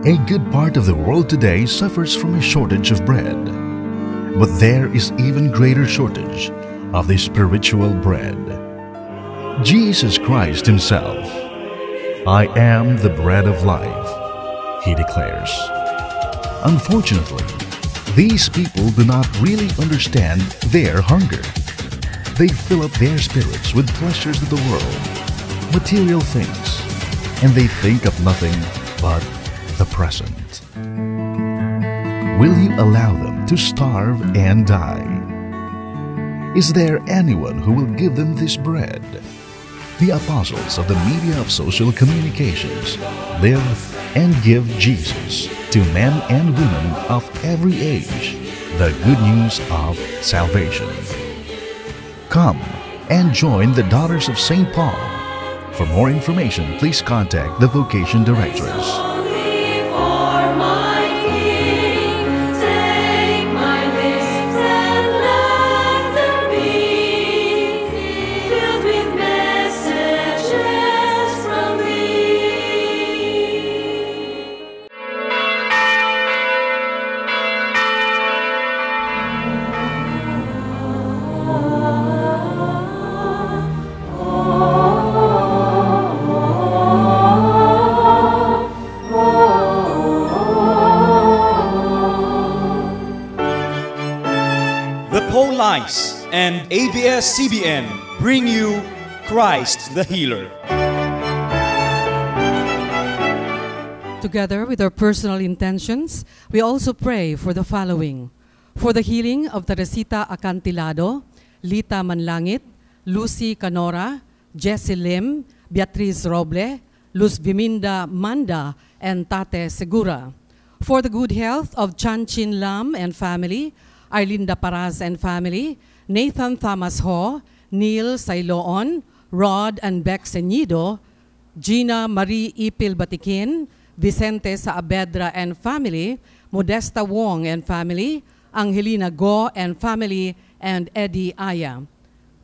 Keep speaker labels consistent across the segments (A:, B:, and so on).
A: A good part of the world today suffers from a shortage of bread. But there is even greater shortage of the spiritual bread. Jesus Christ Himself. "I am the bread of life," He declares. Unfortunately, these people do not really understand their hunger. They fill up their spirits with pleasures of the world, material things, and they think of nothing but the present. Will you allow them to starve and die? Is there anyone who will give them this bread? The apostles of the media of social communications live and give Jesus to men and women of every age the good news of salvation. Come and join the Daughters of St. Paul. For more information, please contact the Vocation Directress.
B: Only for my King, take my lips and let them be filled with messages from thee.
C: The Paulites and ABS-CBN bring you Christ the Healer.
D: Together with our personal intentions, we also pray for the following. For the healing of Teresita Acantilado, Lita Manlangit, Lucy Canora, Jesse Lim, Beatriz Roble, Luz Viminda Manda, and Tate Segura. For the good health of Chan Chin Lam and family, Arlinda Paraz and family, Nathan Thomas Ho, Neil Sailoon, Rod and Beck Senido, Gina Marie Ipil Batikin, Vicente Saavedra and family, Modesta Wong and family, Angelina Go and family, and Eddie Aya.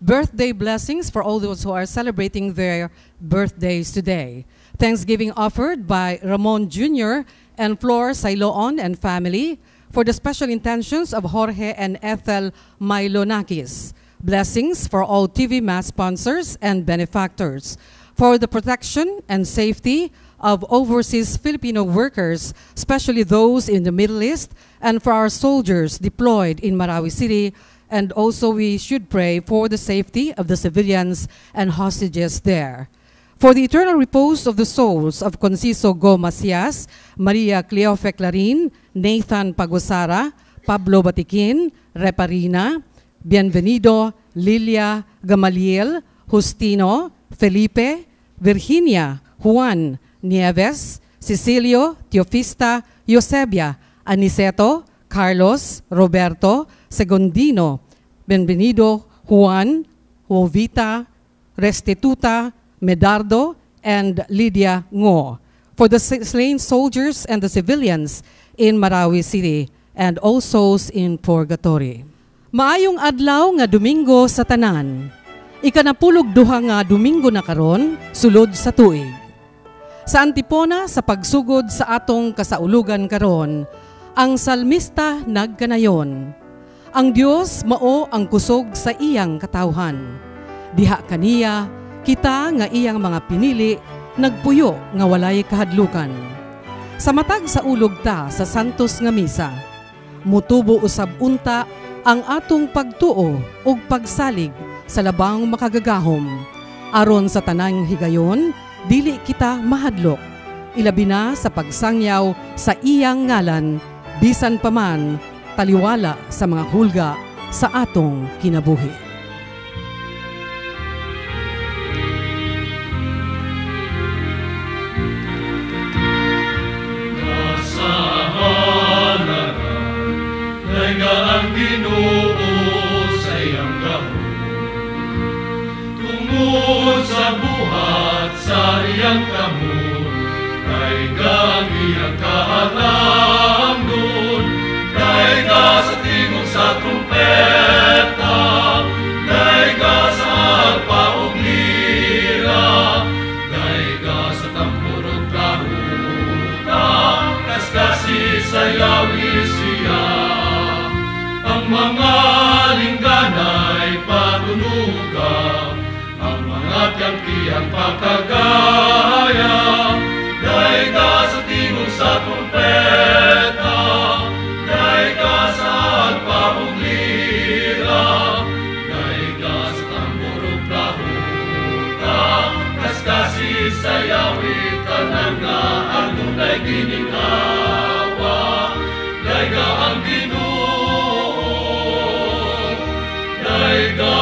D: Birthday blessings for all those who are celebrating their birthdays today. Thanksgiving offered by Ramon Jr. and Flor Sailoon and family for the special intentions of Jorge and Ethel Milonakis. Blessings for all TV Mass sponsors and benefactors. For the protection and safety of overseas Filipino workers, especially those in the Middle East, and for our soldiers deployed in Marawi City. And also we should pray for the safety of the civilians and hostages there. For the eternal repose of the souls of Conciso Go Macias, Maria Cleofe Clarin, Nathan Pagusara, Pablo Batikin, Reparina, Bienvenido, Lilia Gamaliel, Justino, Felipe, Virginia, Juan, Nieves, Cecilio, Teofista, Eusebia, Aniceto, Carlos, Roberto, Segundino, Bienvenido, Juan, Jovita, Restituta, Medardo, and Lydia Ngo. For the slain soldiers and the civilians in Marawi City and all souls in purgatory. Maayong adlaw nga Domingo sa tanan. Ikanapulog duha nga Domingo na karon sulod sa tuig. Sa antipona sa pagsugod sa atong kasaulugan karon, ang salmista nagkanayon. Ang Dios mao ang kusog sa iyang katawhan. Diha kaniya kita nga iyang mga pinili nagpuyo nga walay kahadlukan. Sa matag sa ulog ta sa Santos nga Misa, mutubo usab unta ang atong pagtuo ug pagsalig sa labang makagagahom. Aron sa tanang higayon, dili kita mahadlok. Ilabi na sa pagsangyaw sa iyang ngalan, bisan paman taliwala sa mga hulga sa atong kinabuhi.
E: Nainga ang Ginoo sa iyang gahom. Tungod sa buhat sa iyang kamot, nainga ang iyang kahalangdon. Nainga sa tingog sa trumpeta, nainga sa arpa ug lira, nainga sa tambor ug laruta. Ang mga lingganay patunuga, ang mga tiyang-tiyang pakagaya, dayga sa tingog sa trumpeta, dayga sa agpahog lira, dayga sa tambor ug plahuta, kaskasi sayawit tanan nga adunay giningawa, dayga ang Ginoo, dayga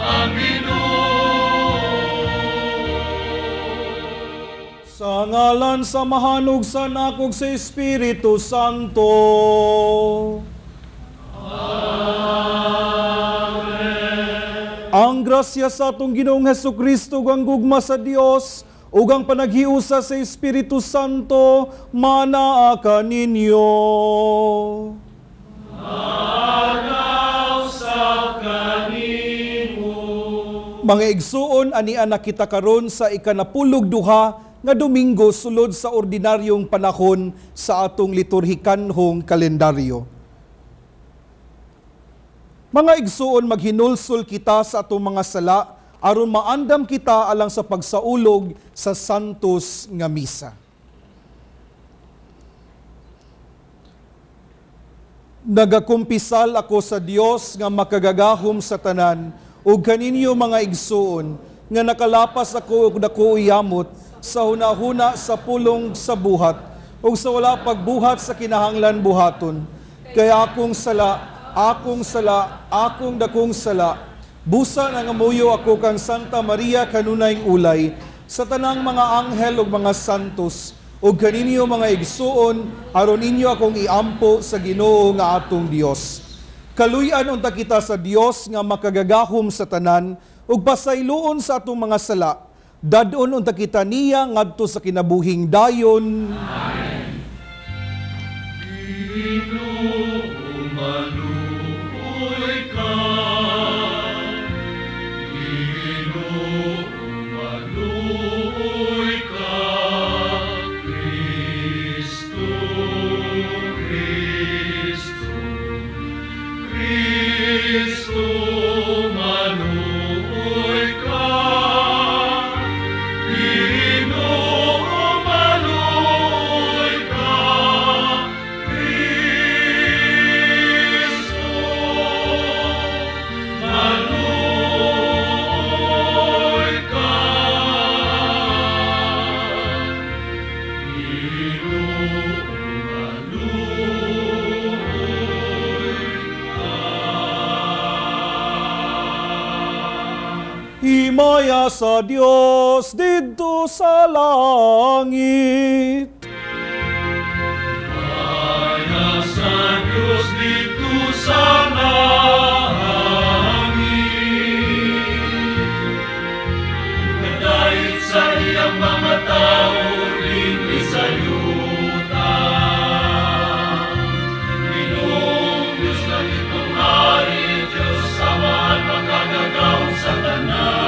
E: ang Ginoo.
F: Sa ngalan sa Amahan ug sa Anak ug sa Espiritu Santo. Amen. Ang grasya sa atong Ginoong Hesukristo ug ang gugma sa Dios ug ang panaghiusa sa Espiritu Santo manaa kaninyo.
E: Manaw sa kanimo.
F: Mga igsuon, ania na kita karon sa 12 nga Domingo sulod sa ordinaryong panahon sa atong liturhikanhong kalendaryo. Mga igsuon, maghinulsol kita sa atong mga sala aron maandam kita alang sa pagsaulog sa Santos nga Misa. Nagakumpisal ako sa Dios nga makagagahom sa tanan ug kaninyo mga igsuon nga nakalapas ako og dako yamot sa hunahuna sa pulong sa buhat ug sa wala pagbuhat sa kinahanglan buhaton. Kay akong sala, akong sala, akong dakong sala. Busa nangamuyo ako kang Santa Maria kanunayng ulay sa tanang mga anghel ug mga santos ug kaninyo mga igsuon aron ninyo akong iampo sa Ginoo nga atong Dios. Kaluy-an unta kita sa Dios nga makagagahom sa tanan ug pasayloon sa atong mga sala. Dad-on unta kita niya ngadto sa kinabuhing dayon.
E: Amen. Ginoo, maluoy ka. Ginoo, maluoy ka. Kristo, Kristo, Kristo, maluoy ka. Ginoo, maluoy ka. Kristo, maluoy ka. Ginoo, maluoy ka.
F: Himaya sa Dios didto sa langit.
E: Himaya sa Dios didto sa langit. Kadait sa iyang mga tao dinhi sa yuta. Ginoong Diyos langitong hari, Diyos Amahan makagagahom sa tanan.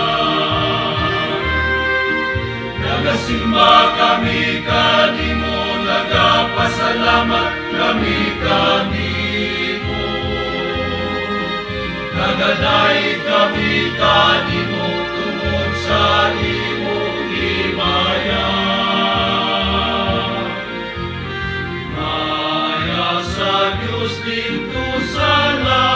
E: Nagasimba kami kanimo, nagapasalamat kami kanimo. Nagadaig kami kanimo tungod sa imong himaya. Himaya sa Dios didto sa langit.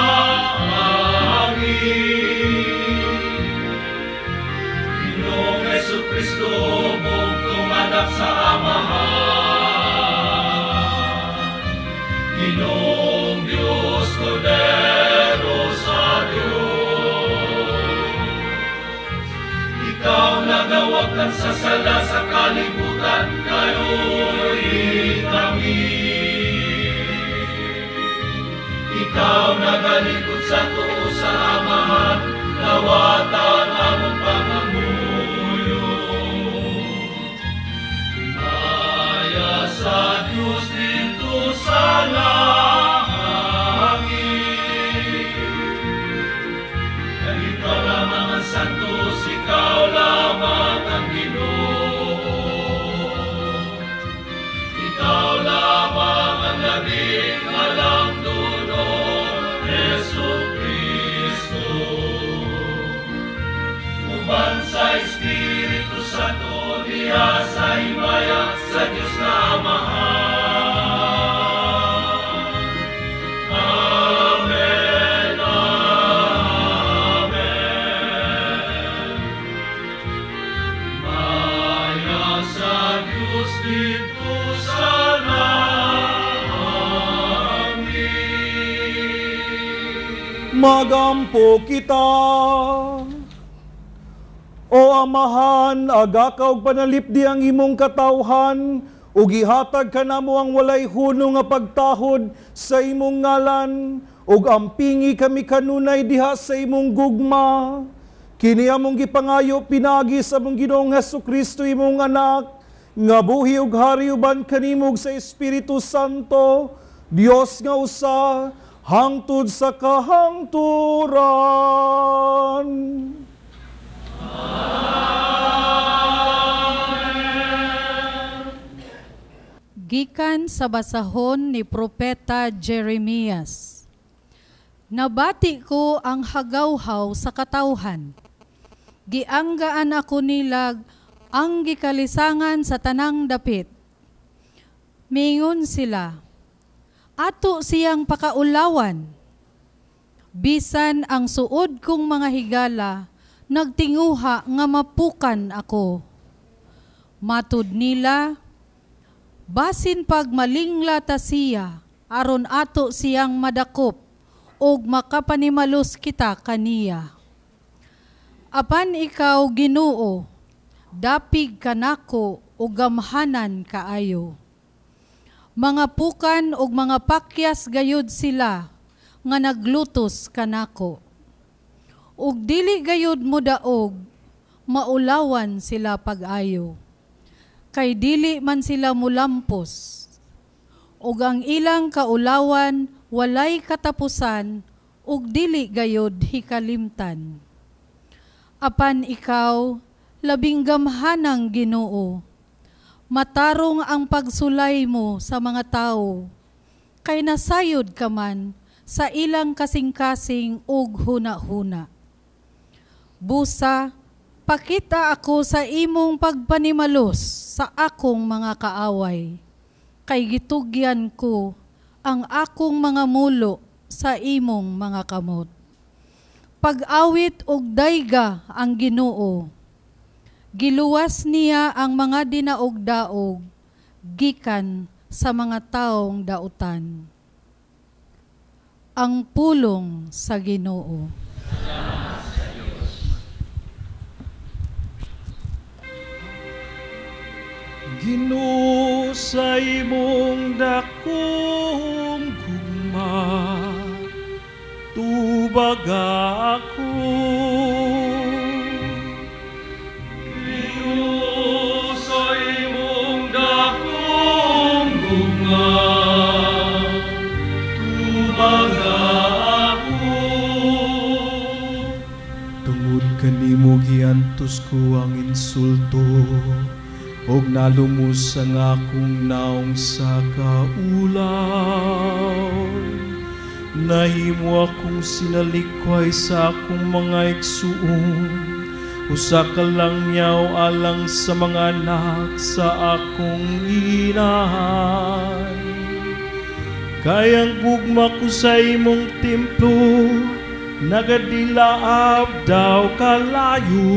E: Ginoong Hesukristo, bugtong anak sa Amahan. Ginoong Diyos, Kordero sa Diyos. Ikaw nagawagtan sa sala sa kalibutan, kayo'y kami. Ikaw nagalikod sa tuo sa Amahan, lawatan among pangamuyo. Himaya sa Diyos didto sa langit. Kay ikaw lamang ang santos, ikaw lamang ang Ginoo. Ikaw lamang ang labing alam dunon,
F: Magampo kita. O Amahan, agaka og panalipdi ang imong katawhan, ug gihatag kanamo ang walay hunong nga pagtahod sa imong ngalan, ug ampingi kami kanunay diha sa imong gugma. Kini among gipangayo pinagi sa among Ginoong Hesukristo imong anak, nga buhi ug hari uban kanimo ug sa Espiritu Santo, Dios nga usa, hangtod sa kahangturan.
G: Gikan sa basahon ni Propeta Jeremias. Nabati ko ang hagawhaw sa katawhan. Gianggaan ako nila ang gikalisangan sa tanang dapit. Mingon sila, ato siyang pakaulawan. Bisan ang suod kong mga higala, nagtinguha nga mapukan ako. Matud nila, basin pag malingla ta siya, aron ato siyang madakop, ug makapanimalos kita kaniya. Apan ikaw, Ginoo, dapig kanako ug gamhanan kaayo. Mga pukan ug mga pakyas gayud sila nga naglutos kanako. Ug dili gayud modaog, maulawan sila pag-ayo. Kay dili man sila mulampos. Ug ang ilang kaulawan walay katapusan, ug dili gayud hikalimtan. Apan ikaw, labing gamhanang Ginoo, matarong ang pagsulay mo sa mga tao, kay nasayod ka man sa ilang kasing-kasing ug huna-huna. Busa, pakita ako sa imong pagpanimalos sa akong mga kaaway, kay gitugyan ko ang akong mga mulo sa imong mga kamot. Pag-awit og dayga ang Ginoo, giluwas niya ang mga dinaog-daog gikan sa mga taong dautan. Ang pulong sa Ginoo.
E: Ginoo, sa imong dakong gugma, tubaga ako. Ginoo, sa imong dakong gugma, tubaga ako. Tungod kanimo giantos ko ang insulto, og nalumos ang akong naong sa kaulaw. Nahimo akong sinalikway sa akong mga igsuon, usa ka langyaw alang sa mga anak sa akong inahan. Kay ang gugma ko sa imong templo, nagadilaab daw kalayo.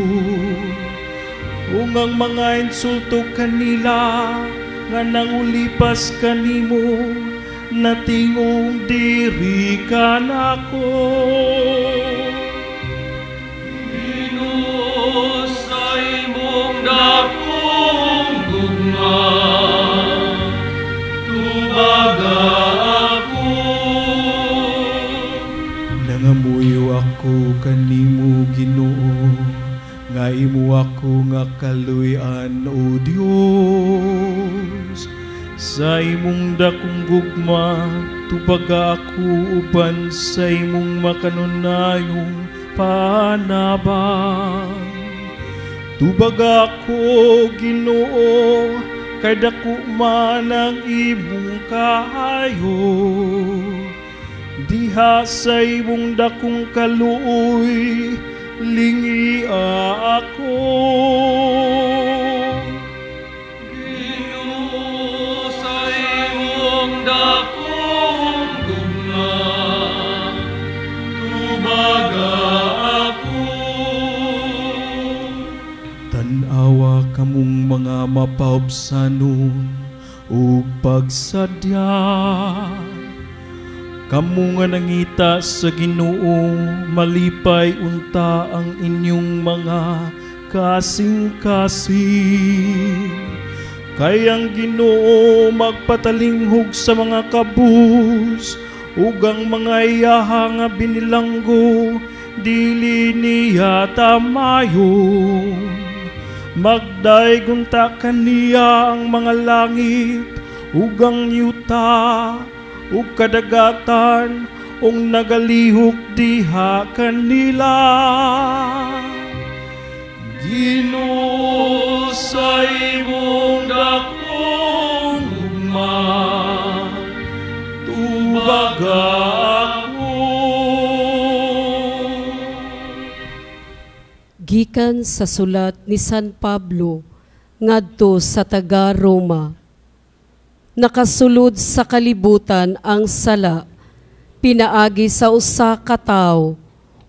E: Ug ang mga insulto kanila nga nangulipas kanimo, natingong diri kanako. Ginoo, sa imong dakong gugma, tubaga ako. Nangamuyo ako kanimo, Ginoo, nga imo ako nga kaluy-an, O Dios. Sa imong dakong gugma, tubaga ako uban sa imong makanunayong panabang. Tubaga ako, Ginoo, kay dako man ang imong kaayo. Diha sa imong dakong kaluoy, lingia ako. Ginoo, sa imong dakong gugma, tubaga ako. Tan-awa kamong mga mapaubsanon ug pagsadya.
H: Kamo nga nangita sa Ginoo, malipay unta ang inyong mga kasing-kasing. Kay ang Ginoo magpatalinghog sa mga kabus, ug ang mga iyaha nga binilanggo, dili niya tamayon. Magdayeg unta kaniya ang mga langit ug ang yuta ug kadagatan ug nagalihok diha kanila. Ginoo, sa imong dakong gugma, tubaga ako.
I: Gikan sa sulat ni San Pablo ngadto sa taga-Roma. Nakasulod sa kalibutan ang sala, pinaagi sa usa ka tawo,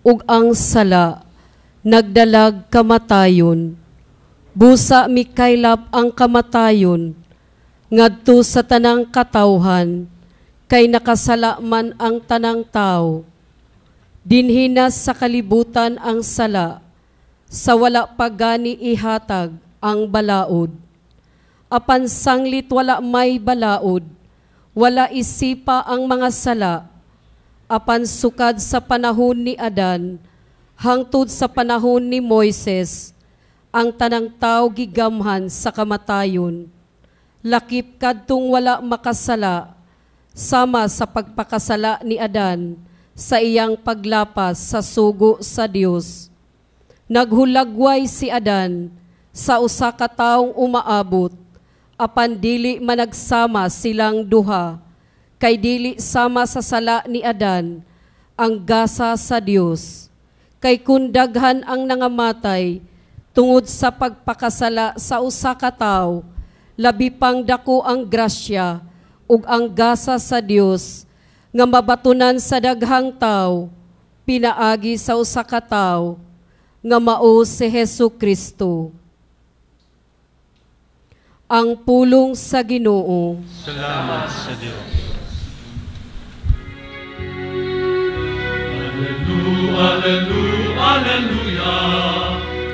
I: ug ang sala nagdalag kamatayon. Busa mikaylap ang kamatayon ngadto sa tanang katawhan, kay nakasala man ang tanang tawo. Dinhinas sa kalibutan ang sala, sa wala pa gani ihatag ang balaod. Apan sanglit wala may balaod, wala isipa ang mga sala. Apan sukad sa panahon ni Adan, hangtod sa panahon ni Moises, ang tanang tao gigamhan sa kamatayon. Lakip kadtong wala makasala, sama sa pagpakasala ni Adan sa iyang paglapas sa sugo sa Dios. Naghulagway si Adan sa usa ka taong umaabot, apan dili managsama silang duha, kay dili sama sa sala ni Adan ang gasa sa Dios. Kay kun daghan ang nangamatay tungod sa pagpakasala sa usa ka tawo, labi pang dako ang grasya ug ang gasa sa Dios nga mabatunan sa daghang tawo pinaagi sa usa ka tawo nga mao si Hesus Kristo. Ang pulong sa Ginoo.
E: Salamat sa Dios. Alleluia, alleluia,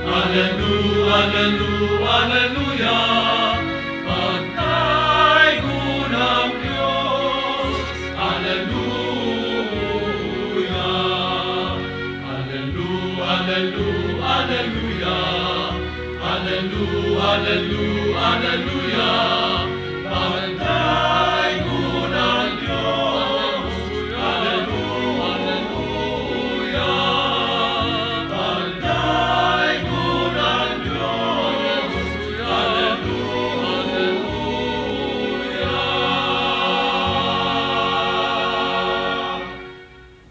E: alleluia, alleluia, alleluia. Pagdaygon ang Diyos. Alleluia, alleluia, alleluia, alleluia, alleluia, alleluia, alleluia. Pagdaygon ang Diyos. Alleluia, pagdaygon ang Diyos. Alleluia.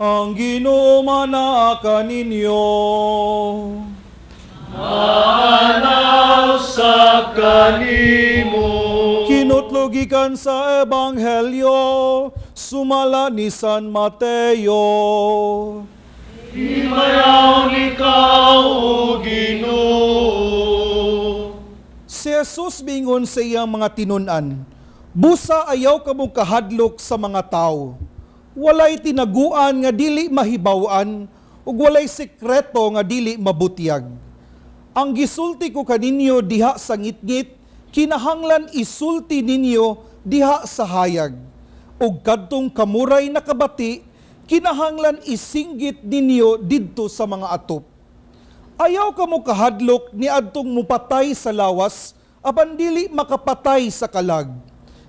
F: Ang Ginoo manaa kaninyo.
E: Manaw sa kanimo.
F: Kinutlogikan sa Ebanghelyo sumala ni San Mateo.
E: Himayaw ikaw, O Ginoo.
F: Si Jesus mingon sa iyang mga tinun-an, busa ayaw kamo kahadlok sa mga tao. Walay tinaguan nga dili mahibaw-an, ug walay sekreto nga dili mabutyag. Ang gisulti ko kaninyo diha sa ngitngit, kinahanglan isulti ninyo diha sa hayag. Ug kadtong kamuray nakabati, kinahanglan isinggit ninyo didto sa mga atop. Ayaw kamo kahadlok ni adtong mupatay sa lawas, apan dili makapatay sa kalag.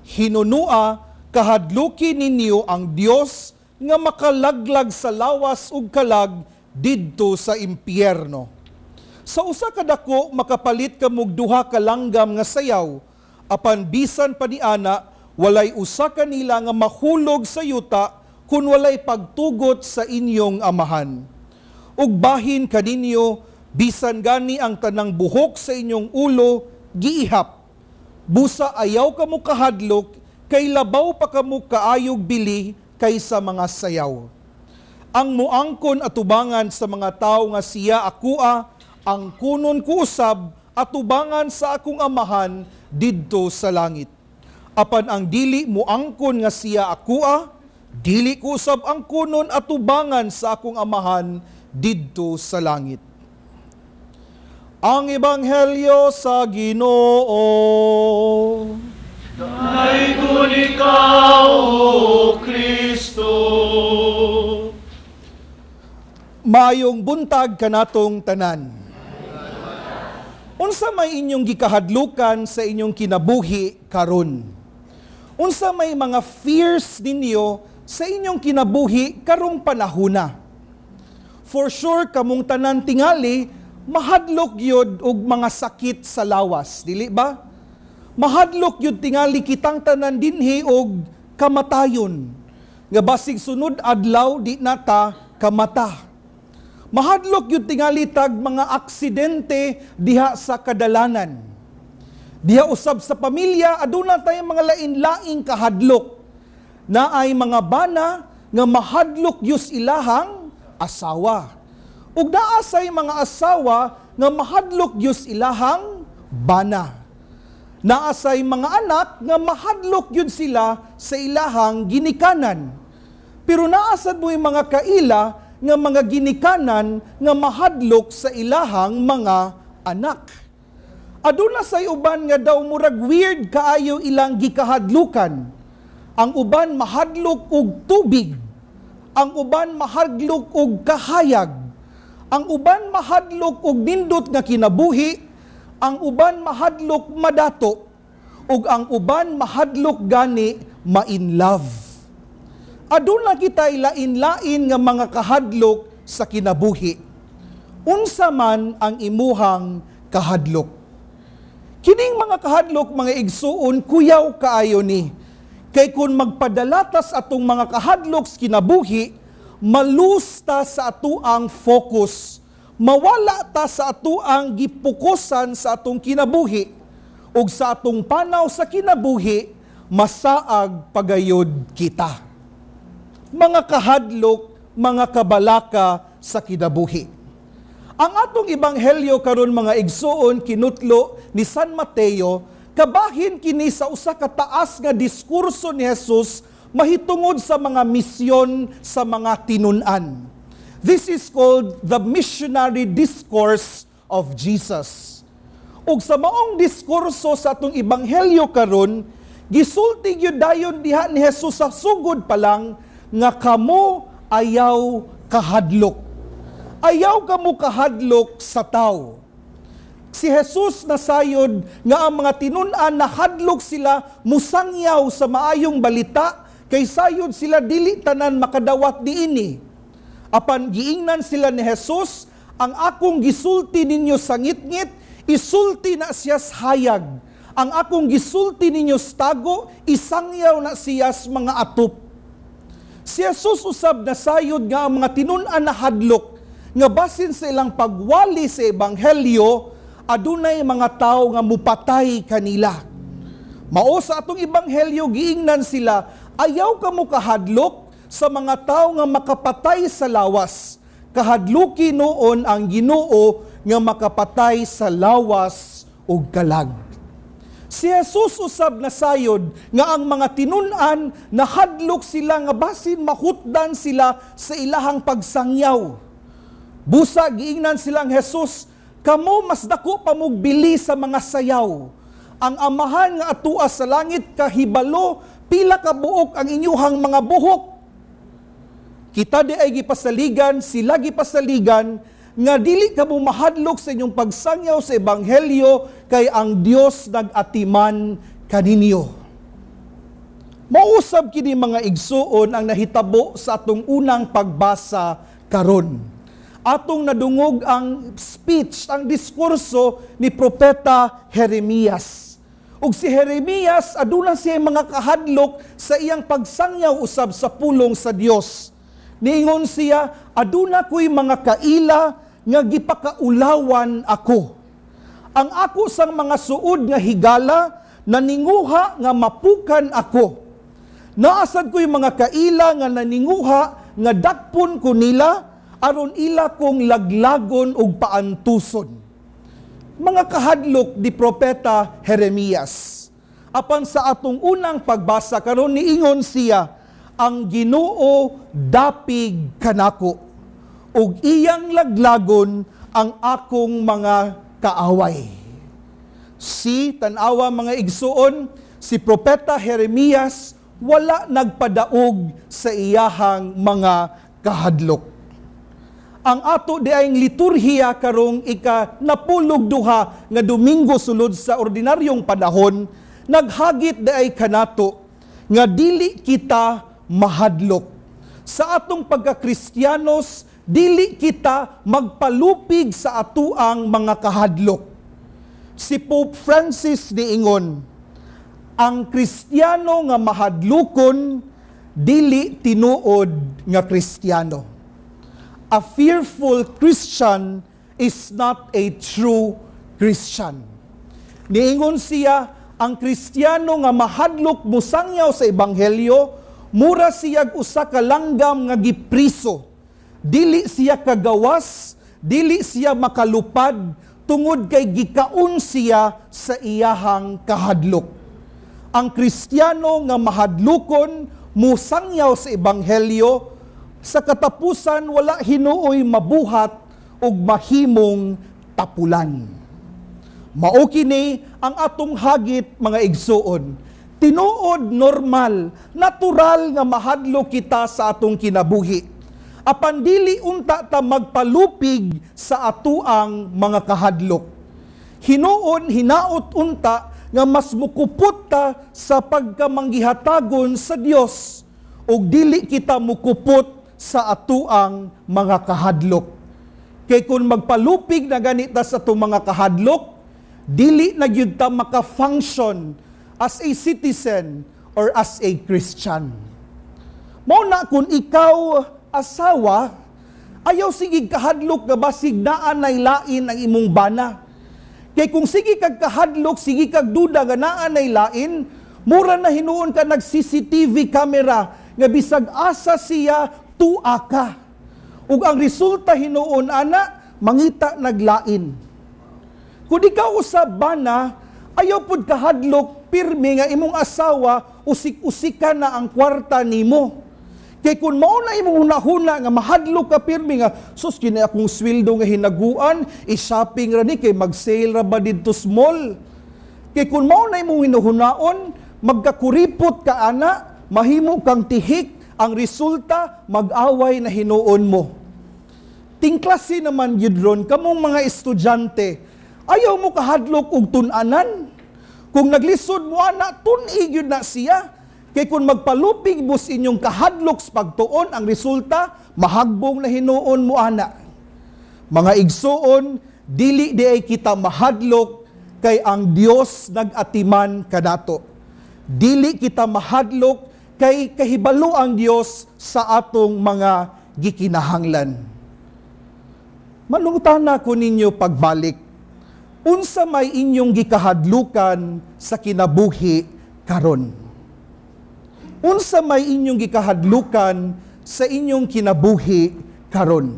F: Hinunua, kahadluki ninyo ang Dios nga makalaglag sa lawas ug kalag didto sa impyerno. Sa usa ka dako makapalit kamog duha ka langgam nga sayaw, apan bisan pa ni ana walay usa kanila nga mahulog sa yuta kun walay pagtugot sa inyong amahan. Ug bahin kaninyo bisan gani ang tanang buhok sa inyong ulo giihap. Busa ayaw kamo kahadlok, kay labaw pa kamo kaayog bili kaysa mga sayaw. Ang muangkon atubangan sa mga tawo nga siya akua, ang kunon ko usab atubangan sa akong amahan didto sa langit. Apan ang dili muangkon nga siya akua, Dili ko usab ang kunon atubangan sa akong Amahan didto sa langit. Ang Ebanghelyo sa Ginoo.
E: Daigong ikaw, O Kristo.
F: Maayong buntag kanatong tanan. Unsa may inyong gikahadlukan sa inyong kinabuhi karon? Unsa may mga fears ninyo sa inyong kinabuhi karong panahona? For sure kamong tanan tingali mahadlok gyud og mga sakit sa lawas, dili ba? Mahadlok gyud tingali kitang tanan dinhi og kamatayon. Nga basig sunod adlaw di nata kamata. Mahadlok gyud tingali tag mga aksidente diha sa kadalanan. Diha usab sa pamilya aduna tay mga lain-laing kahadlok. Naay mga bana nga mahadlok gyud ilahang asawa. Ug naa say mga asawa nga mahadlok gyud ilahang bana. Naa say mga anak nga mahadlok gyud sila sa ilahang ginikanan. Pero naa sad mo'y mga kaila nga mga ginikanan nga mahadlok sa ilahang mga anak. Aduna say uban nga daw murag weird kaayo ilang gikahadlukan. Ang uban mahadlok og tubig. Ang uban mahadlok og kahayag. Ang uban mahadlok og nindot nga kinabuhi. Ang uban mahadlok madato. Ug ang uban mahadlok gani ma-in love. Aduna kita lain-lain nga mga kahadlok sa kinabuhi. Unsa man ang imuhang kahadlok. Kining mga kahadlok, mga igsuon, kuyaw kaayo ni. Kay kung magpadalatas atong mga kahadlok sa kinabuhi, malusta sa atuang focus. Mawala ta sa atuang gipukusan sa atong kinabuhi. Ug sa atong panaw sa kinabuhi, masaag pagayod kita. Mga kahadlok, mga kabalaka sa kinabuhi. Ang atong ebanghelyo karon mga igsuon kinutlo ni San Mateo, kabahin kini sa usa ka taas nga diskurso ni Jesus mahitungod sa mga misyon sa mga tinun-an. This is called the missionary discourse of Jesus. Ug sa maong diskurso sa atong ebanghelyo karon, gisulti gyud dayon diha ni Jesus sa sugod pa lang nga kamo ayaw kahadlok. Ayaw kamo kahadlok sa tao. Si Jesus nasayod nga ang mga tinun-an nahadlok sila musangyaw sa maayong balita kay sayod sila dili tanan makadawat niini. Apan giingnan sila ni Jesus, ang akong gisulti ninyo sa ngitngit, isulti na siya sa hayag. Ang akong gisulti ninyo sa tago, isangyaw na siya sa mga atop. Si Jesus usab nasayod nga ang mga tinun-an na hadlok nga basin sa ilang pagwali sa ebanghelyo, adunay mga tao nga mupatay kanila. Mao sa atong ebanghelyo giingnan sila, ayaw kamo kahadlok sa mga tao nga makapatay sa lawas. Kahadluki noon ang Ginoo nga makapatay sa lawas ug kalag. Si Jesus usab nasayod nga ang mga tinun-an nahadlok sila nga basin mahutdan sila sa ilahang pagsangyaw. Busa giingnan silang Jesus, kamo mas dako pa mog bili sa mga sayaw. Ang amahan nga atua sa langit kahibalo pila ka buok ang inyuhang mga buhok. Kita di ay gipasaligan, sila gipasaligan nga dili kamo mahadlok sa inyong pagsangyaw sa ebanghelyo kay ang Dios nag-atiman kaninyo. Mausab kini mga igsuon ang nahitabo sa atong unang pagbasa karon. Atong nadungog ang speech, ang diskurso ni Propeta Jeremias. Ug si Jeremias aduna siya mga kahadlok sa iyang pagsangyaw usab sa pulong sa Dios. Niingon siya, aduna ko'y mga kaila nga gipakaulawan ako. Ang ako sang mga suod nga higala, naninguha nga mapukan ako. Naasad ko'y mga kaila nga naninguha nga dakpon ko nila, aron ila kong laglagon ug paantuson. Mga kahadlok di Propeta Jeremias. Apan sa atong unang pagbasa karon niingon siya, Ang Ginoo dapig kanako, ug iyang laglagon ang akong mga kaaway. Si tan-awa mga igsuon, si Propeta Jeremias wala nagpadaog sa iyahang mga kahadlok. Ang ato di ay liturhiya karong ika 92 nga Domingo sulod sa ordinaryong panahon, naghagit di ay kanato nga dili kita mahadlok. Sa atong pagkakristiyanos, dili kita magpalupig sa atuang mga kahadlok. Si Pope Francis niingon, ang Kristiyano nga mahadlokon, dili tinuod nga Kristiyano. A fearful Christian is not a true Christian. Niingon siya, ang Kristiyano nga mahadlok mosangyaw sa Ebanghelyo, mura siyag usa ka langgam nga gipriso. Dili siya kagawas, dili siya makalupad, tungod kay gikaon siya sa iyahang kahadlok. Ang Kristiyano nga mahadlokon mosangyaw sa Ebanghelyo, sa katapusan wala hinuoy mabuhat ug mahimong tapulan. Mao kini ang atong hagit mga igsuon. Tinuod normal, natural nga mahadlok kita sa atong kinabuhi. Apan dili unta ta magpalupig sa atuang mga kahadlok. Hinuon hinaot unta nga mas mukupot ta sa pagkamanggihatagon sa Dios ug dili kita mukupot sa atuang mga kahadlok. Kay kung magpalupig na ganita sa atong mga kahadlok, dili na gyud ta maka-function as a citizen or as a Christian. Mao na kung ikaw asawa, ayaw sige kahadlok nga basig naa nay lain ang imong bana. Kay kung sige kag kahadlok, sige kag duda nga naa nay lain, mura na hinuon ka nag CCTV camera nga bisag asa siya tua ka. Ug ang resulta hinuon ana, mangita naglain. Kung ikaw usab bana, ayaw pud kahadlok pirmi nga imong asawa usik-usika na ang kwarta nimo. Kay kung mao na imong hunahuna nga mahadlok ka pirmi nga sus kini akong sweldo nga hinaguan, i-shopping ra ni kay mag-sale ra ba didto small. Kay kung mao na imong hinuhunaon, magkakuripot ka ana, mahimo kang tihik, ang resulta mag-away na hinuon mo. Tingklase naman gyud ron kamong mga estudyante, ayaw mo kahadlok og tun-anan. Kung naglisod mo ana, tun-i gyud na siya. Kay kung magpalupig mo sa inyong kahadlok sa pagtuon, ang resulta, mahagbong na hinuon mo ana. Mga igsuon, dili di ay kita mahadlok kay ang Dios nag-atiman kanato. Dili kita mahadlok kay kahibalo ang Dios sa atong mga gikinahanglan. Manungtana ko ninyo pagbalik, unsa may inyong gikahadlukan sa kinabuhi karon? Unsa may inyong gikahadlukan sa inyong kinabuhi karon?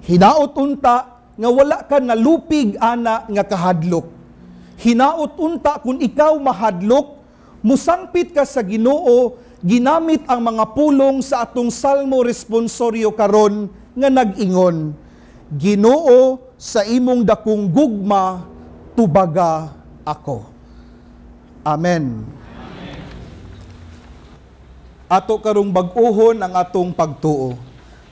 F: Hinaot unta nga wala ka nalupig ana nga kahadlok. Hinaot unta kung ikaw mahadlok, musangpit ka sa Ginoo, ginamit ang mga pulong sa atong Salmo responsoryo karon nga nag-ingon, Ginoo, sa imong dakong gugma, tubaga ako. Amen. Ato karong bag-uhon ang atong pagtuo.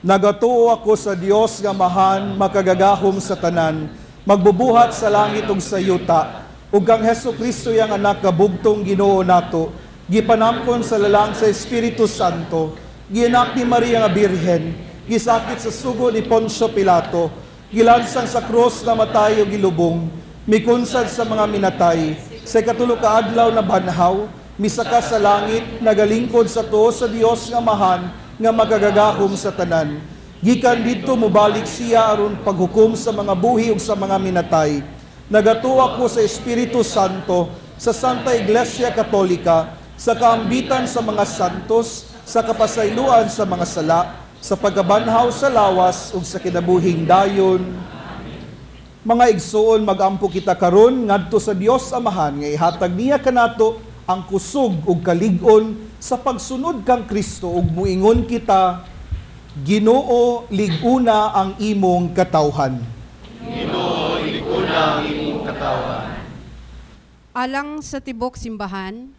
F: Nagatuo ako sa Dios nga Amahan, makagagahom sa tanan, magbubuhat sa langit ug sa yuta, ug kang Hesus Kristo yang anak kabugtong Ginoo nato, gipanamkon sa lalang sa Espiritu Santo, gianak ni Maria nga Birhen, gisakit sa sugo ni Poncio Pilato, gilansang sa krus na matay ug gilubong, mikunsad sa mga minatay, sa ikatulo ka adlaw na banhaw, misaka sa langit, nagalingkod sa tuo sa Dios nga Amahan, nga magagagahom sa tanan. Gikan didto mobalik siya aron paghukom sa mga buhi ug sa mga minatay. Nagatuo ako sa Espiritu Santo, sa Santa Iglesia Katolika, sa kaambitan sa mga santos, sa kapasayloan sa mga sala, sa pagkabanhaw sa lawas ug sa kinabuhing dayon. Mga igsuon, magampo kita karon ngadto sa Dios Amahan nga ihatag niya kanato ang kusog ug kalig-on sa pagsunod kang Kristo ug muingon kita, Ginoo, lig-una ang imong katawhan.
E: Ginoo, lig-una ang imong katawhan.
J: Alang sa tibok simbahan,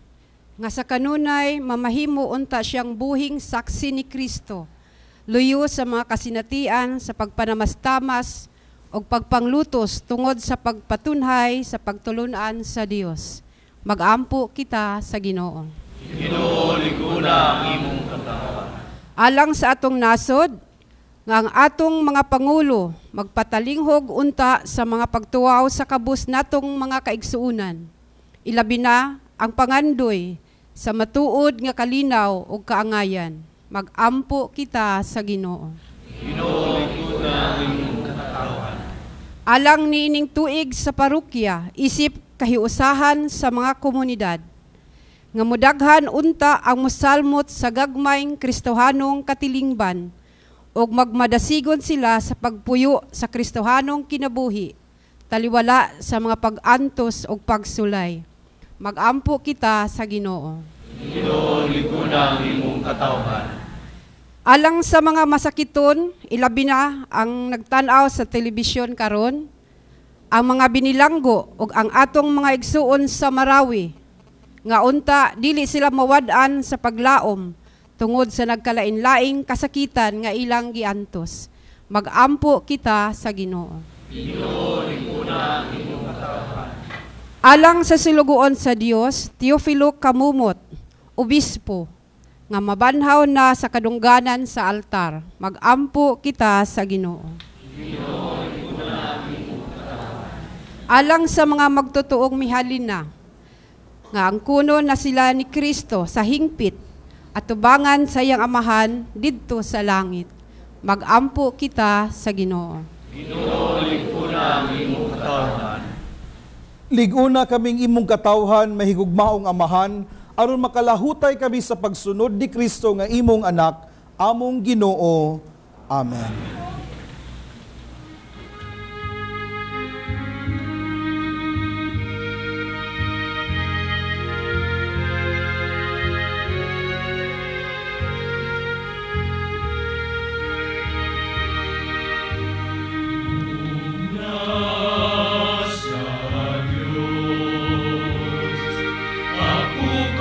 J: nga sa kanunay mamahimo unta siyang buhing saksi ni Kristo, luyo sa mga kasinatian sa pagpanamastamas o pagpanglutos tungod sa pagpatunhay sa pagtulunan sa Dios. Magampo kita sa Ginoo.
E: Ginoo, lig-una ang imong katawhan.
J: Alang sa atong nasod, nga ang atong mga pangulo magpatalinghog unta sa mga pagtuwaw sa kabus natong mga kaigsuonan. Ilabi na ang pangandoy sa matuod nga kalinaw ug kaangayan. Magampo kita sa Ginoo.
E: Ginoo, lig-una ang imong katawhan.
J: Alang niining tuig sa parokya, isip kahiusahan sa mga komunidad, nga mudaghan unta ang mosalmot sa gagmayng Kristohanong katilingban ug magmadasigon sila sa pagpuyo sa Kristohanong kinabuhi, taliwala sa mga pag-antos ug pagsulay. Magampo kita sa Ginoo.
E: Ginoo, lig-una ang imong katawhan.
J: Alang sa mga masakiton, ilabi na ang nagtan-aw sa telebisyon karon, ang mga binilanggo ug ang atong mga igsuon sa Marawi, nga unta dili sila mawad-an sa paglaom tungod sa nagkalain-laing kasakitan nga ilang giantos. Magampo kita sa Ginoo.
E: Ginoo, lig-una ang imong katawhan.
J: Alang sa sulugoon sa Dios, Teofilo Camumot, obispo, nga mabanhaw na sa kadungganan sa altar. Magampo kita sa Ginoo. Alang sa mga magtotoong mihalin na, nga ang kuno na sila ni Kristo sa hingpit at tubangan sa iyang amahan didto sa langit. Magampo kita sa Ginoo.
E: Ginoo, lig-una ang imong katawhan.
F: Lig-una kaming imong katawhan, mahigugmaong amahan, aron makalahutay kami sa pagsunod ni Kristo nga imong anak, among Ginoo. Amen.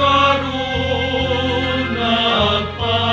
E: Karon nagpakatako.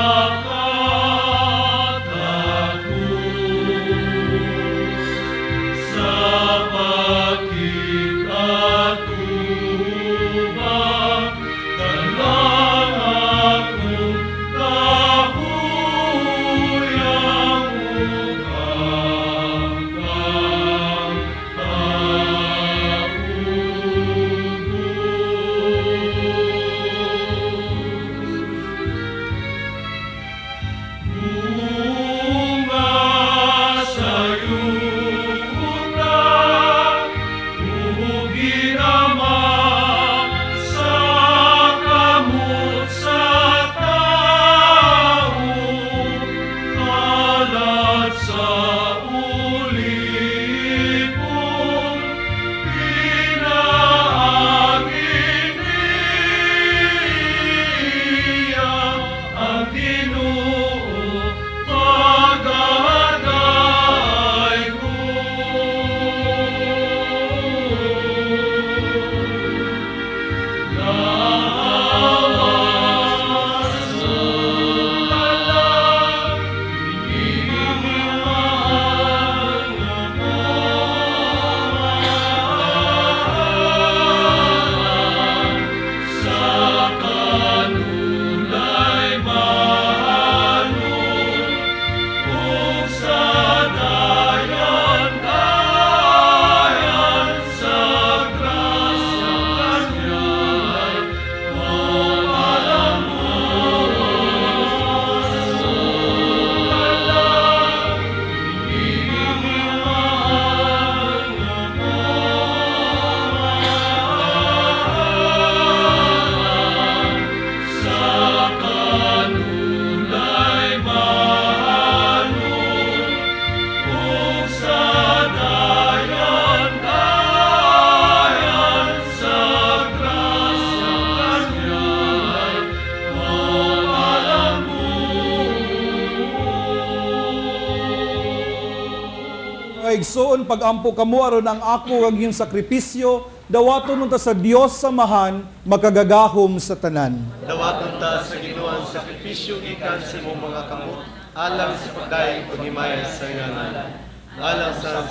F: Mga igsoon, pag-ampo kamo aron ang ako ug inyong sakripisyo dawaton unta sa Dios samahan makagagahom sa tanan.
K: Dawaton ta sa Ginoo ang sakripisyo gikan sa imong mga kamot alang sa pagdayeg paghimaya sa ngalan, alang sa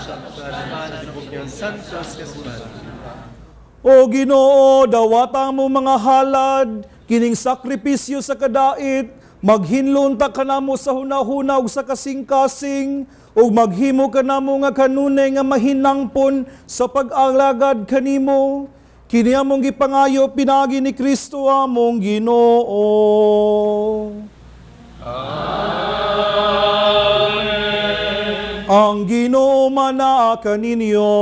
K: tibok niyang santos kasunan.
F: O Ginoo, dawata mo mga halad kining sakripisyo sa kadait, maghinlon ta kanamo sa hunahuna ug sa kasing-kasing, ug maghimo kanamo nga kanunay nga mahinangpon sa pag-alagad kanimo. Kini among gipangayo pinaagi ni Kristo among Ginoo.
E: Amen.
F: Ang Ginoo manaa kaninyo.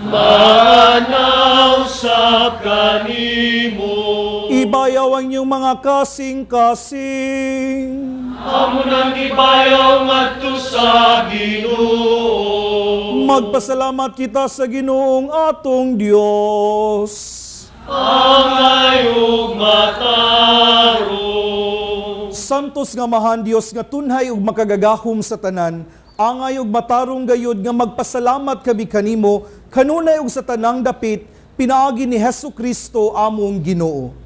E: Manaw sa kanimo.
F: Ibayaw ang inyong mga kasing-kasing.
E: Amo nang ibayaw ngadto sa Ginoo.
F: Magpasalamat kita sa Ginoong atong Dios.
E: Angay ug matarong.
F: Santos nga mahan Dios nga tunhay ug makagagahom sa tanan, angay ug matarong gayud nga magpasalamat kami kanimo kanunay ug sa tanang dapit pinaagi ni Hesus Kristo among Ginoo.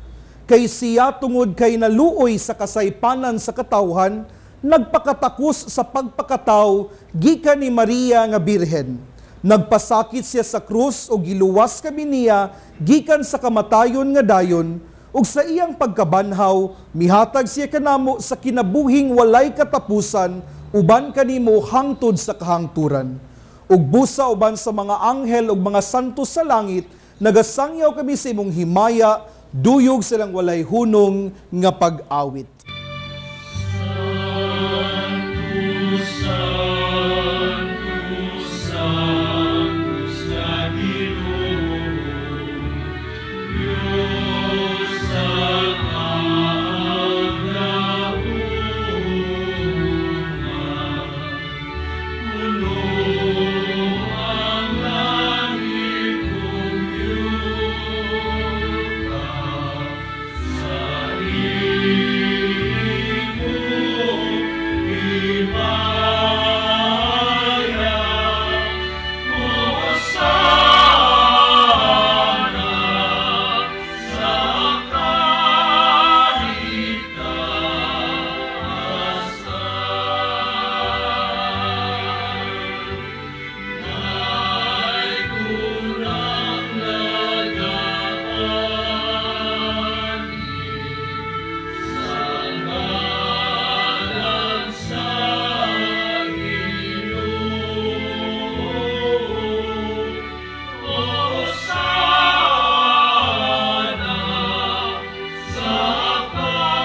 F: Kay siya tungod kay naluoy sa kasaypanan sa katawhan, nagpakatakos sa pagpakataw gikan ni Maria nga Birhen. Nagpasakit siya sa krus ug giluwas kami niya gikan sa kamatayon nga dayon, ug sa iyang pagkabanhaw mihatag siya kanamo sa kinabuhing walay katapusan uban kanimo hangtod sa kahangturan. Ug busa uban sa mga anghel ug mga santo sa langit, nagasangyaw kami sa imong himaya, duyog silang walay hunong nga pag-awit.
E: Sanctus, Sanctus, nga Ginoo, Dios sa kaagahuma. Puno ang langit ug yuta sa imong himaya. Hosana sa kaitaasan. May kunang nagaani sa ngalan sa Ginoo. Hosana sa kaitaasan.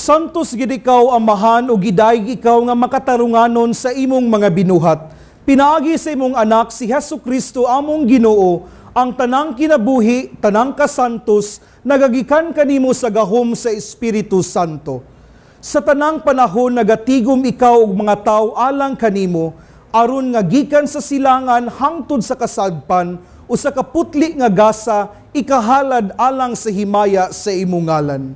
F: Santos gid ikaw Amahan ug gidayeg ikaw nga makatarunganon sa imong mga binuhat. Pinaagi sa imong anak si Hesus Kristo among Ginoo, ang tanang kinabuhi, tanang kasantos, nagagikan kanimo sa gahom sa Espiritu Santo. Sa tanang panahon nagatigom ikaw og mga tawo alang kanimo, aron nga gikan sa silangan hangtod sa kasadpan, usa ka putli nga gasa ikahalad alang sa himaya sa imong ngalan.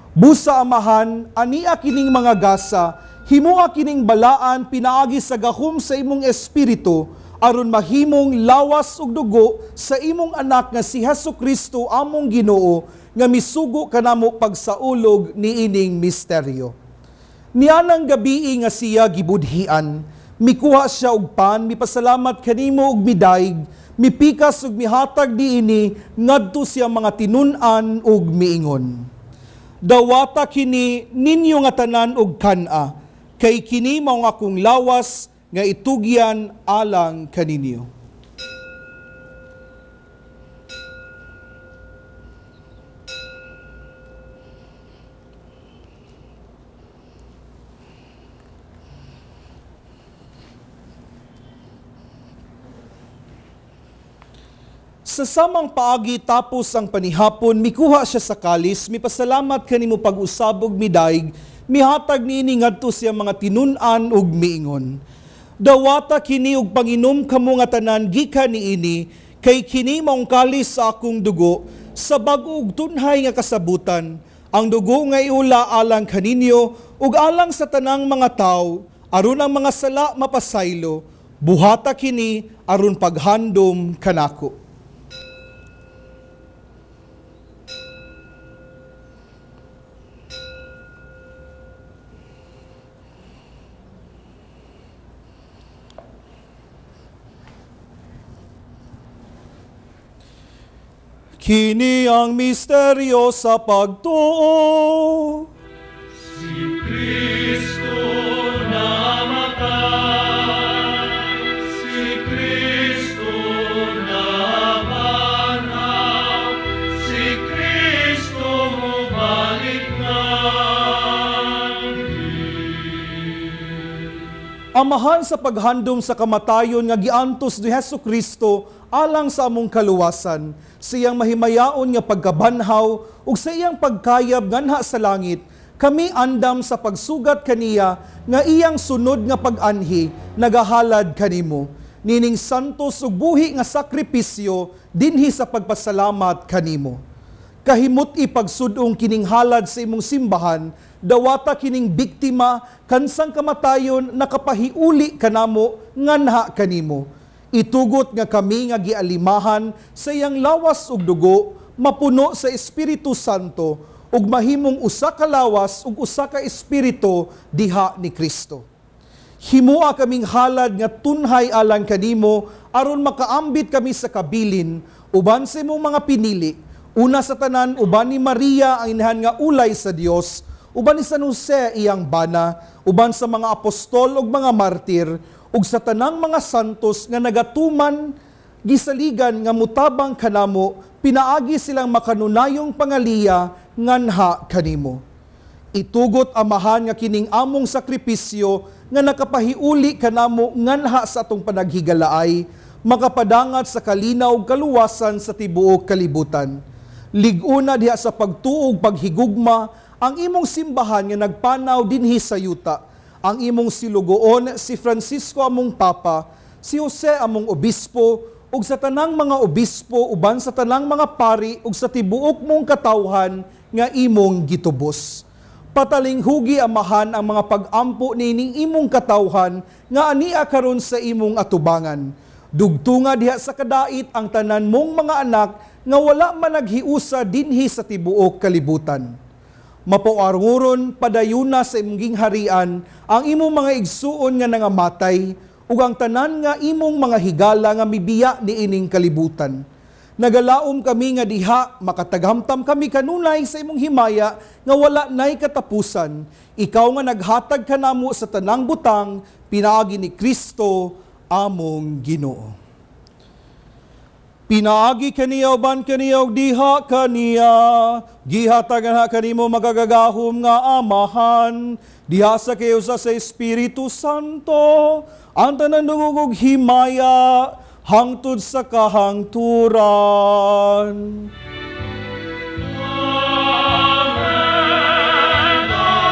F: Busa Amahan, ania kining mga gasa, himua kining balaan pinaagi sa gahom sa imong espiritu, aron mahimong lawas ug dugo sa imong anak nga si Hesus Kristo among Ginoo, nga misugo kanamo pagsaulog niining misteryo. Nianang gabii nga siya gibudhian, mikuha siya og pan, mipasalamat kanimo og midayeg, mipikas ug mihatag niini ngadto siya mga tinun-an ug miingon. Dawata kini ninyo nga tanan og kan-a, kay kini mao ang akong lawas nga itugyan alang kaninyo. Sa samang paagi tapos ang panihapon, mikuha siya sa kalis, mipasalamat kanimo pag-usab ug midayeg, mihatag niini ngadto siya mga tinun-an ug miingon. Dawata kini og panginom kamo nga tanan gikan niini, Kay kini maong kalis sa akong dugo, sa bag-o ug tunhay nga kasabutan, ang dugo nga iula alang kaninyo ug alang sa tanang mga tawo, aron ang mga sala mapasaylo. Buhata kini aron paghandom kanako. Kini ang misteryo sa pagtuo.
E: Si Kristo namatay, si Kristo nabanhaw, si Kristo mubalik nganhi.
F: Amahan sa paghandom sa kamatayon nga giantos ni Hesus Kristo alang sa among kaluwasan, sa iyang mahimayaon nga pagkabanhaw ug sa iyang pagkayab nganha sa langit, kami andam sa pagsugat kaniya nga iyang sunod nga pag-anhi nagahalad kanimo. Nining santos ug buhi nga sakripisyo dinhi sa pagpasalamat kanimo. Kahimot ipagsudong kining halad sa imong simbahan, dawata kining biktima kansang kamatayon nakapahiuli kanamo nganha kanimo. Itugot nga kami nga gialimahan sa iyang lawas ug dugo, mapuno sa Espiritu Santo ug mahimong usa ka lawas ug usa ka espiritu diha ni Kristo. Himua kaming halad nga tunhay alang kanimo aron makaambit kami sa kabilin uban sa imong mga pinili. Una sa tanan uban ni Maria ang inahan nga ulay sa Dios, uban ni San Jose iyang bana, uban sa mga apostol ug mga martir, ug sa tanang mga santos nga nagatuman gisaligan nga mutabang kanamo, pinaagi silang makanunayong pangaliya nganha kanimo. Itugot Amahan nga kining among sakripisyo nga nakapahiuli kanamo nganha sa atong panaghigalaay, makapadangat sa kalinaw kaluwasan sa tibuok kalibutan. Lig-una diha sa pagtuog paghigugma ang imong simbahan nga nagpanaw dinhi sa yuta. Ang imong silugoon si Francisco among Papa, si Jose among Obispo, ug sa tanang mga obispo uban sa tanang mga pari ug sa tibuok mong katawhan nga imong gitubos. Patalinghugi Amahan ang mga pag-ampo nining imong katawhan nga ania karon sa imong atubangan. Dugtunga diha sa kadait ang tanan mong mga anak nga wala man naghiusa dinhi sa tibuok kalibutan. Mapaarnguron padayuna sa imong gingharian ang imong mga igsuon nga nangamatay ug ang tanan nga imong mga higala nga mibiya niining kalibutan. Nagalaom kami nga diha makataghamtam kami kanunay sa imong himaya nga wala nay katapusan. Ikaw nga naghatag kanamo sa tanang butang pinaagi ni Kristo among Ginoo. Pinaagi kaniya uban kaniya ug diha kaniya, gihatagan ha kanimo makagagahom nga Amahan, diha sa kayusa sa Espiritu Santo, ang tanan dungog og himaya hangtod sa kahangturan.
E: Amen, amen, amen.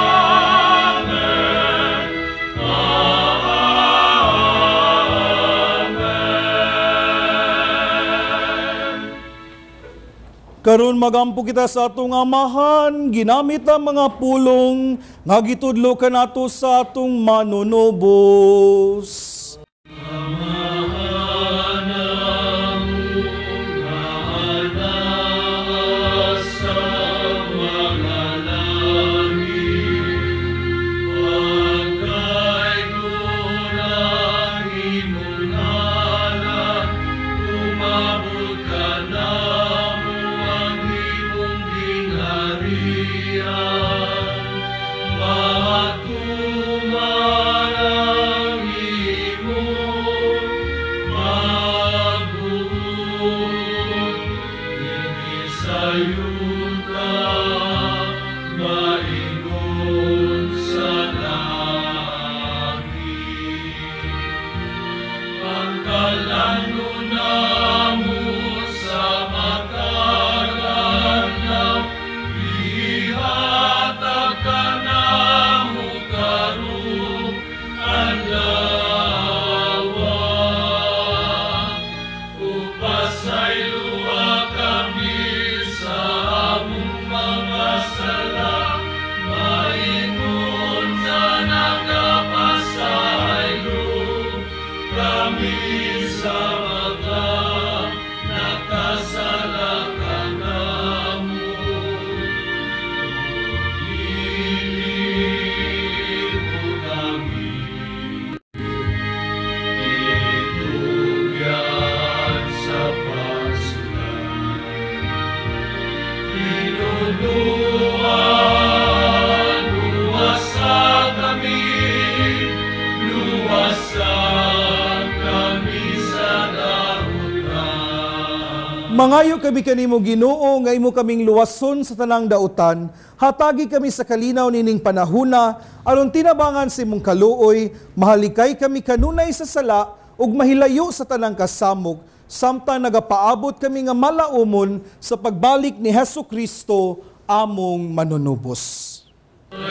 F: Karon magampo kita sa atong Amahan, ginamit ang mga pulong nga gitudlo kanato sa atong manunubos.
E: Adlaw, upasaylo. Katudloan, luwasa kami, luwasa kami sa dautan.
F: Mangayo kami kanimo Ginoo nga imo kaming luwason sa tanang dautan, hatagi kami sa kalinaw nining panahuna aron tinabangan sa imong kaluoy, mahalikay kami kanunay sa sala ug mahilayo sa tanang kasamok, samtang nagapaabot kami nga malaumon sa pagbalik ni Hesus Kristo among manunubos.
E: Ang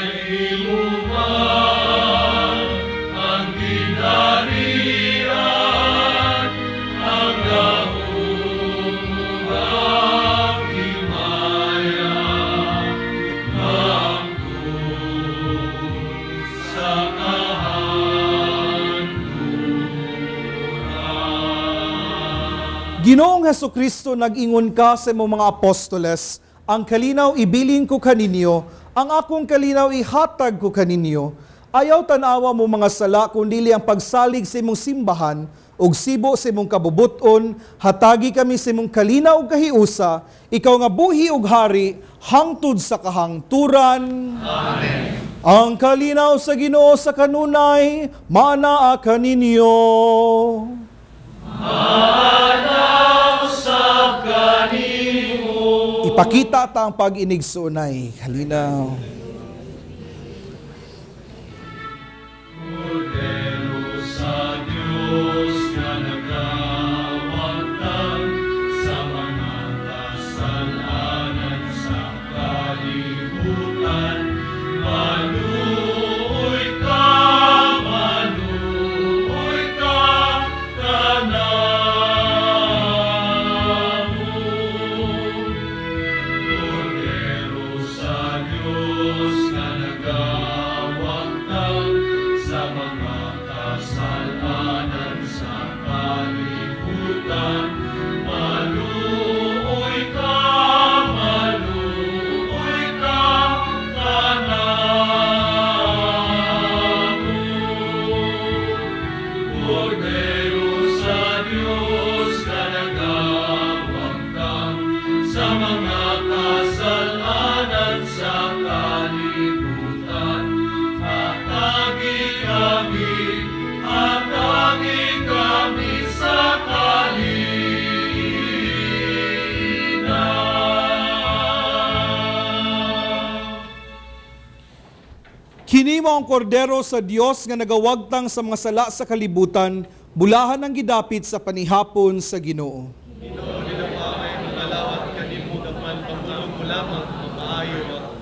E: ginarian, ang gahom, ang himaya, hangtod sa kahangturan.
F: Ginoong Hesus Kristo, nag-ingon ka sa imong mga apostoles, ang kalinaw ibilin ko kaninyo, ang akong kalinaw ihatag ko kaninyo. Ayaw tanawa mo mga sala, kundili ang pagsalig sa imong simbahan, ug sibo sa imong kabubuton, hatagi kami sa imong kalinaw ug kahiusa, ikaw nga buhi ug hari, hangtod sa kahangturan.
E: Amen.
F: Ang kalinaw sa Ginoo sa kanunay, maanaa kaninyo.
E: Maanaa usab kanimo.
F: Ipakita ta ang pag-inig sunay. Kalinaw.
E: Kordero sa Diyos nga nagawagtang sa mga kasalanan sa kalibutan, maluoy ka, maluoy ka kanamo. Kordero sa Diyos nga nagawagtang sa mga kasalanan sa kalibutan, maluoy ka, maluoy ka kanamo. Kordero sa Diyos nga nagawagtang sa mga kasalanan sa kalibutan, hatagi kami sa kalinaw.
F: Kini mao ang kordero sa Dios nga nagawagtang sa mga sala sa kalibutan, bulahan ang gidapit sa panihapon sa Ginoo.
K: Ginoo, ginamamay mangalawat kanimo gagman pamulong mo lamang mamaayo ako.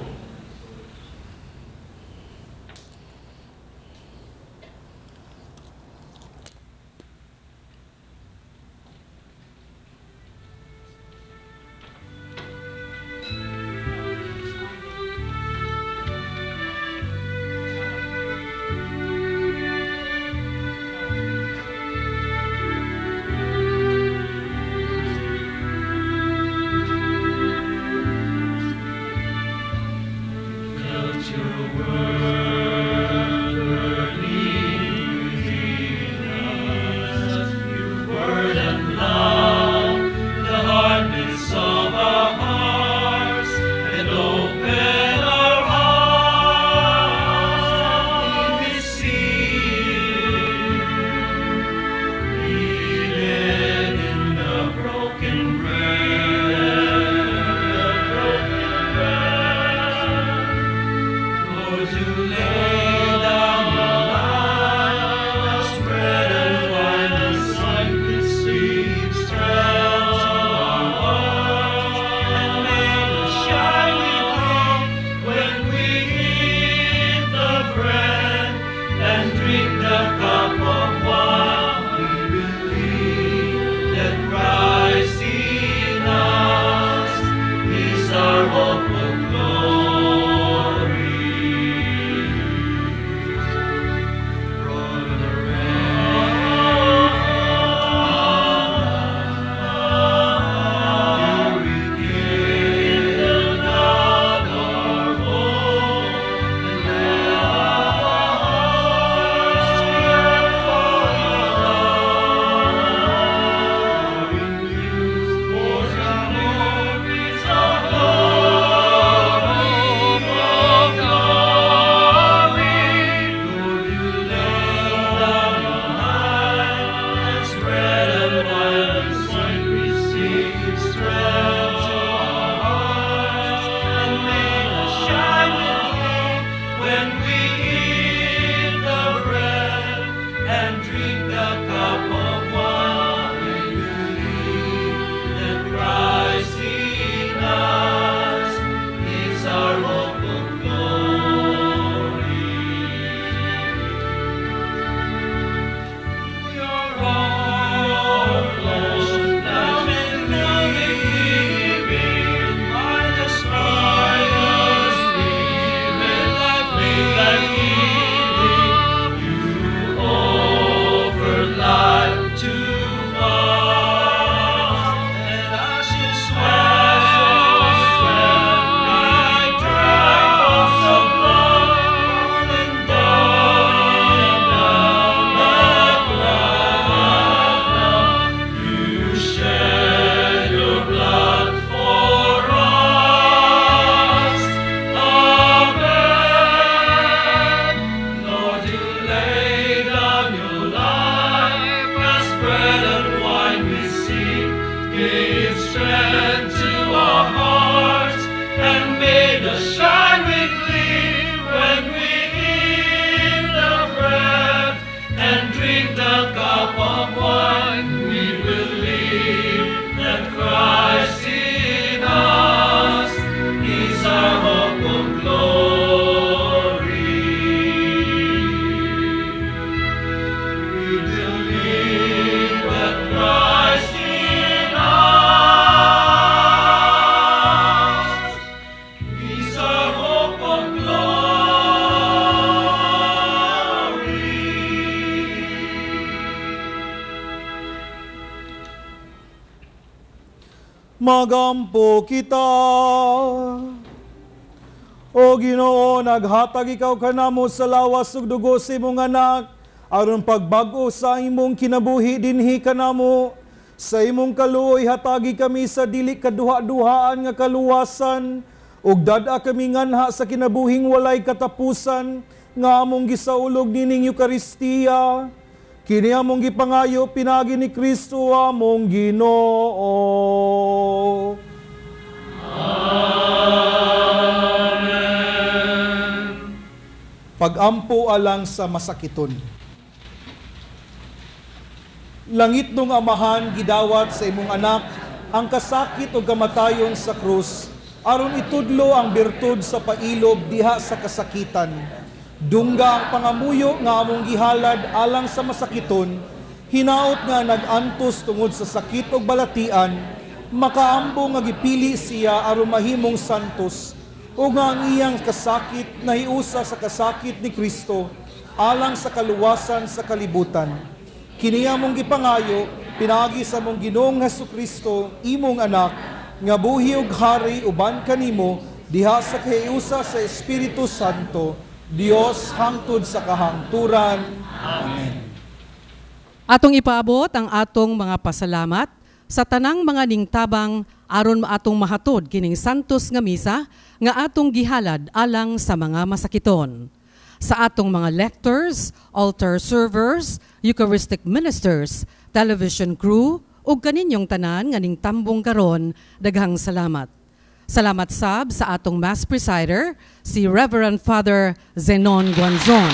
F: Magampo kita. O Ginoo, naghatag ikaw kanamo sa lawas ug dugo sa imong anak aron pagbag-o sa imong kinabuhi dinhi kanamo. Sa imong kaluoy hatagi kami sa dili kaduha-duhaan nga kaluwasan ug dad-a kami nganha sa kinabuhing walay katapusan nga among gisaulog nining Eukaristiya. Kini among gipangayo pinaagi ni Kristo among Ginoo.
E: Amen.
F: Pagampo alang sa masakiton. Langit nung Amahan, gidawat sa imong anak ang kasakit o kamatayon sa krus, aron itudlo ang birtud sa pailob diha sa kasakitan. Dungga ang pangamuyo nga among gihalad alang sa masakiton, hinaot nga nag-antos tungod sa sakit o balatian, makaambo nga gipili siya aron mahimong santos, o nga ang iyang kasakit nahiusa sa kasakit ni Kristo alang sa kaluwasan sa kalibutan. Kini among gipangayo pinaagi sa among Ginoong Hesukristo, imong anak, nga buhi ug hari uban kanimo diha sa kahiusa sa Espiritu Santo, Dios hangtod sa kahangturan. Amen.
D: Atong ipaabot ang atong mga pasalamat sa tanang mga ningtabang aron atong mahatod kining santos nga misa nga atong gihalad alang sa mga masakiton. Sa atong mga lectors, altar servers, Eucharistic ministers, television crew, ug kaninyong tanan nga ningtambong karon, daghang salamat. Salamat sab sa atong Mass Presider, si Reverend Father Zenon Guanzon.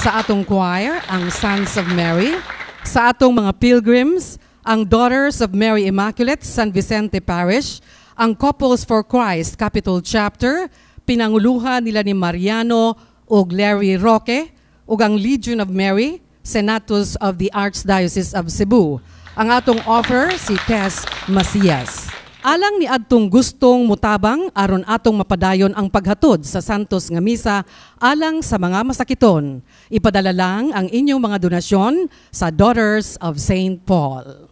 D: Sa atong choir, ang Sons of Mary. Sa atong mga pilgrims, ang Daughters of Mary Immaculate, San Vicente Parish, ang Couples for Christ Capitol Chapter, pinanguluhan nila ni Mariano ug Larry Roque, ug ang Legion of Mary, Senatus of the Archdiocese of Cebu. Ang atong offer, si Tess Macias. Alang ni adtong gustong mutabang aron atong mapadayon ang paghatod sa Santos nga Misa alang sa mga masakiton. Ipadala lang ang inyong mga donasyon sa Daughters of St. Paul.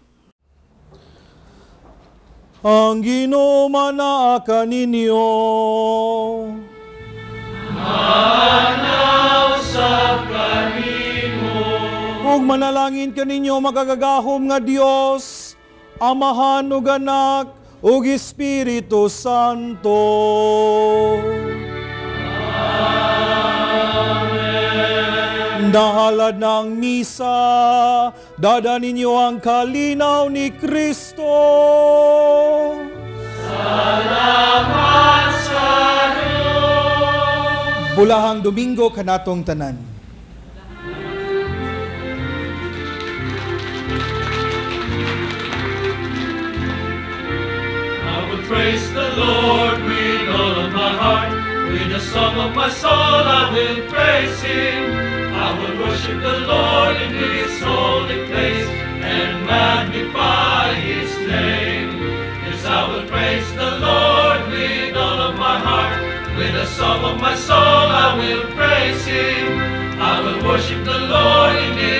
F: Ang Ginoo manaa kaninyo.
E: Manaw sa kanimo.
F: Ug manalangin kaninyo makagagahom nga Dios, Amahan ug Anak ug Espiritu Santo.
E: Amen.
F: Nahalad na ang misa, dada ninyo ang kalinaw ni Kristo.
E: Salamat sa Diyos.
F: Bulahang Domingo kanatong tanan.
E: I will praise the Lord with all of my heart. With the song of my soul I will praise Him. I will worship the Lord in His holy place and magnify His name. Yes, I will praise the Lord with all of my heart. With the song of my soul I will praise Him. I will worship the Lord in His